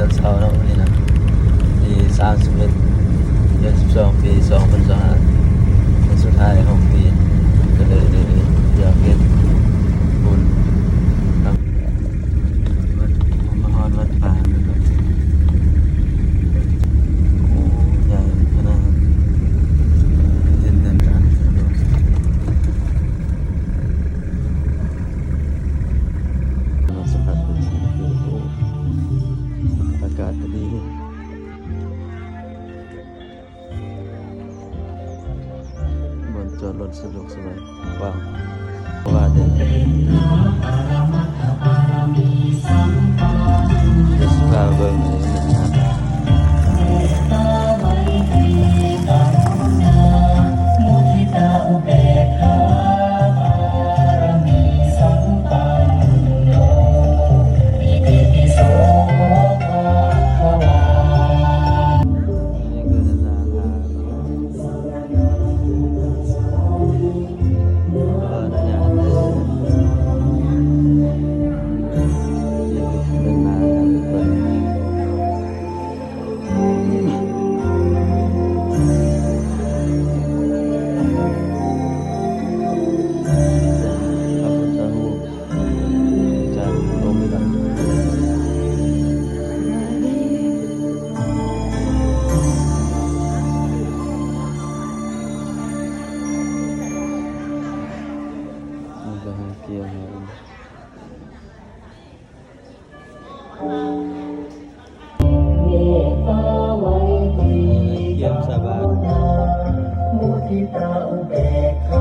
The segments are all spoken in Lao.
ເຊົ້າເນາະ ມື້ນີ້ນະ ທີສາມສິບເອັດ ເດືອນສິບສອງ ປີສອງພັນຊາວຫ້າ ມື້ສຸດທ້າຍຂອງປີ ກໍເລີຍໄດ້ຢາກເຮັດບຸນນຳ ມາຮອດວັດປ່າ ໂອ້ ໃຫຍ່ຂະໜາດ ເຮັດເດີນທາງສະດວກ. ມາສະຜັດເປັນເສຍງ ໂອ້ ອາກາດກໍດີ ບ່ອນຈອດລົດສະດວກສະບາຍກວ້າງ ເພາະວ່າເດີນທາງ ຊິພາເບິ່ງ ກຽມສະບາຍ ຂໍ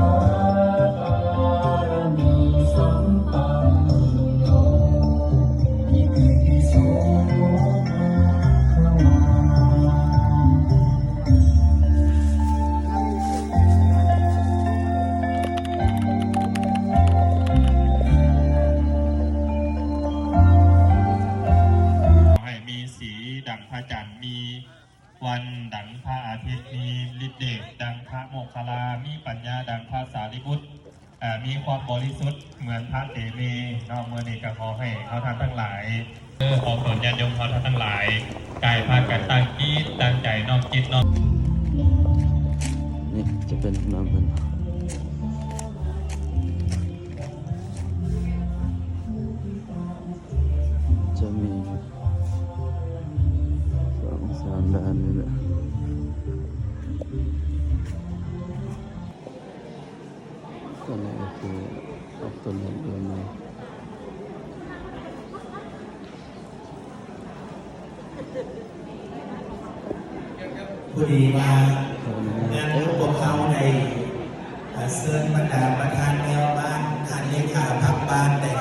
ໃຫ້ມີສີດັ່ງພະຈັນ ມີວັນດັ່ງພະອາທິດ ມີລິດເດດດັ່ງພະໂມກຄະລາ ມີປັນຍາດັ່ງພະສາລີບຸດ ເອີ ມີຄວາມບໍລິສຸດເໝືອນພະເຕມີເນາະ. ມື້ນີ້ກໍຂໍໃຫ້ເຮົາທ່ານທັງຫຼາຍ ເອີ ຂໍເຊີນຍາດໂຍມເຮົາທ່ານທັງຫຼາຍ ກາຍພາກັນຕັ້ງຈິດຕັ້ງໃຈ ນ້ອມຈິດນ້ອມ ນີ້ຈະເປັນຫ້ອງນ້ຳເພິ່ນ ຈະມີຢູ່ສອງສາມດ້ານນີ້ແຫຼະ. ຕົວນີ້ກໍຄືອອກຕົນເຫັນເດີມເລີຍ. ພໍດີວ່າງານຂອງພວກເຮົາໄດ້ ເອີ ເຊີນບັນດາປະທານແຖວບ້ານ, ທ່ານເລຂາພັກບ້ານໄດ້